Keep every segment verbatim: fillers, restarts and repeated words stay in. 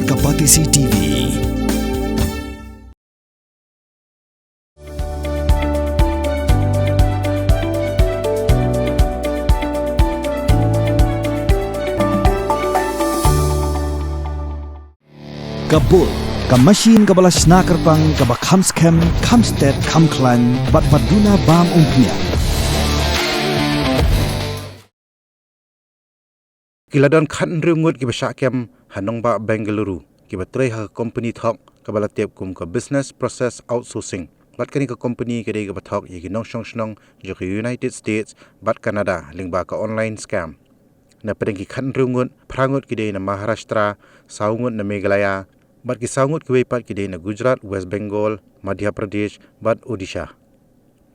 Ka Batesi T V. Ka Bull, ka machine kaba la shna kyrpang, kaba kham skhem, kham stet, kham khlaiñ, bad ba duna bam umphniang. Ki la don khathynriew ngut kiba shah kem ha nongbah Bengaluru, kiba trei ha ka company thok kaba la tip kum ka Business Process Outsourcing. Bad kane ka company ka dei kaba thok ïa ki nongshong shnong jong ka United States bad Canada lyngba ka online scam. Na pdeng ki khathynriew ngut, phra ngut ki dei na Maharashtra, saw ngut na Meghalaya, bad ki saw ngut kiwei pat ki dei na Gujarat, West Bengal, Madhya Pradesh bad Odisha.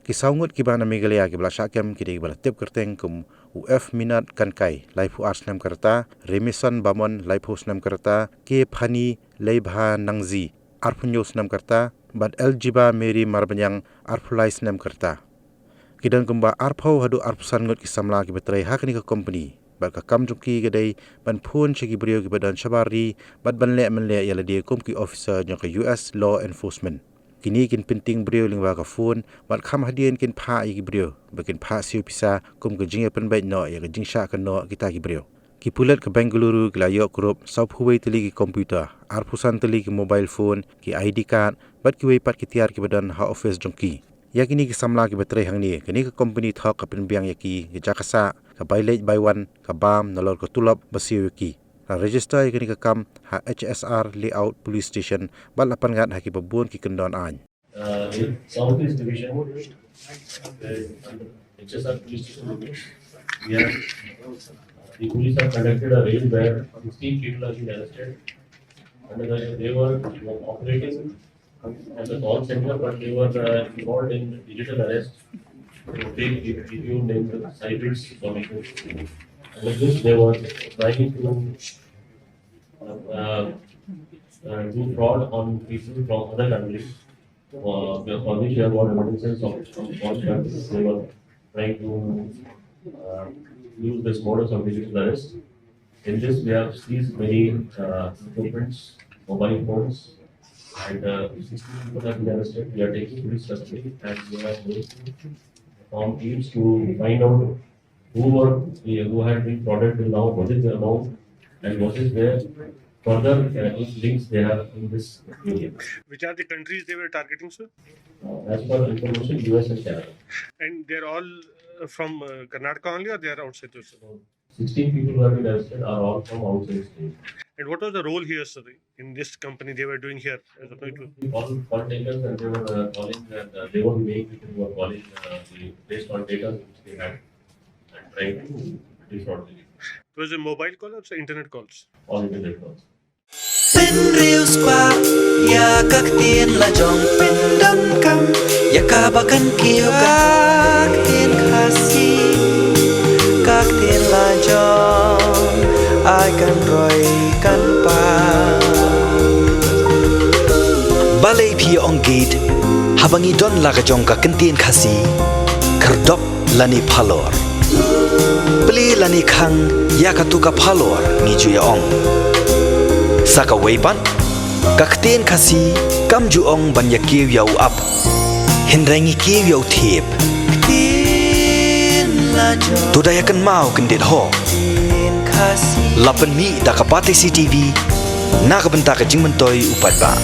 Ki saw ngut kiba na Meghalaya kiba la shah kem ki dei kiba la tip kyrteng kum u F Minat Kankai, laiphew ar snem ka rta, Remison Bamon, laiphew snem ka rta, K Phani Leibha Nangji, arphew hynñiew snem ka rta, bad Eljiba Mary Marbaniang, arphew lai snem ka rta. Ki don kumba arphew haduh arphew san ngut ki samla kiba trei ha kane ka company. Bad ka kam jong ki ka dei ban phone sha ki briew kiba don shabar ri bad ban leh mynleh ïa lade kum ki officer jong ka U S law enforcement. Kine kin pyntieng briew lyngba ka phone bad kham hadien kin phah ïa ki briew ba kin phah siew pisa kum ka jingïapynbeit noh ïa ka jingshah kynnoh kita ki briew. Ki pulit ka Bengaluru ki la ïoh kurup sawphew wei tylli ki computer, arphew san tylli ki mobile phone, ki I D card bad kiwei pat ki tiar kiba don ha office jong ki. Ïa kine ki samla kiba trei hangne, kane ka company thok ka pynbiang ïa ki, ki jaka sah, ka bai leit bai wan, ka bam, nalor ka tulop ba siew ïa ki. La register ïa kane ka kam ha H S R Layout Police Station bad la pynngat ha kiba bun ki kyndon aiñ. Uh, in Southeast Division, uh, H S R Police Station, we have, the police have conducted a raid where sixteen people have been arrested under the, they were operating at the call center, but they were, uh, involved in digital arrest. A fake video named Cyber Solutions. And with this, they were trying to, uh, uh, do fraud on people from other countries. Uh, for which they have got evidences of, from foreign countries. They were trying to, uh, use this modus of digital arrest. In this, we have seized many, uh, equipments, mobile phones, and, uh, sixteen people have been arrested. We are taking police custody and we are going to form teams to find out who were, who had been frauded till now, what is the amount, and what is their further, uh, links they have in this area. Which are the countries they were targeting, sir? Uh, as per information, U S and Canada. And they're all, uh, from, uh, Karnataka only, or they are outside also? Sixteen people who have been arrested are all from outside state. And what was the role here, sir, in this company they were doing here? As of now, it was They were call, call takers and they were, uh, calling and, uh, they were making people who were calling, uh, the, based on data which they had and trying to defraud the people. It was a mobile call or internet calls? All internet calls. Pynriewspah ïa ka ktien la jong, pyndonkam ïa kaba kan kiew ka ktien Khasi, ka ktien la jong, ai kan roi kan pang. Balei phi ong gate haba ngi don la ka jong ka ktien Khasi? Khyrdop lane phalor, plie lane khang, ïa katu ka phalor ngi ju ïa ong. Sa kawei pat, ka ktien Khasi kam ju ong ban ïa kiew ïa u ap, hynrei ngi kiew ïa u thiep. To da ïa kynmaw kyndit ho. La pynmih da ka Batesi T V na ka bynta ka jingmyntoi u paidbah.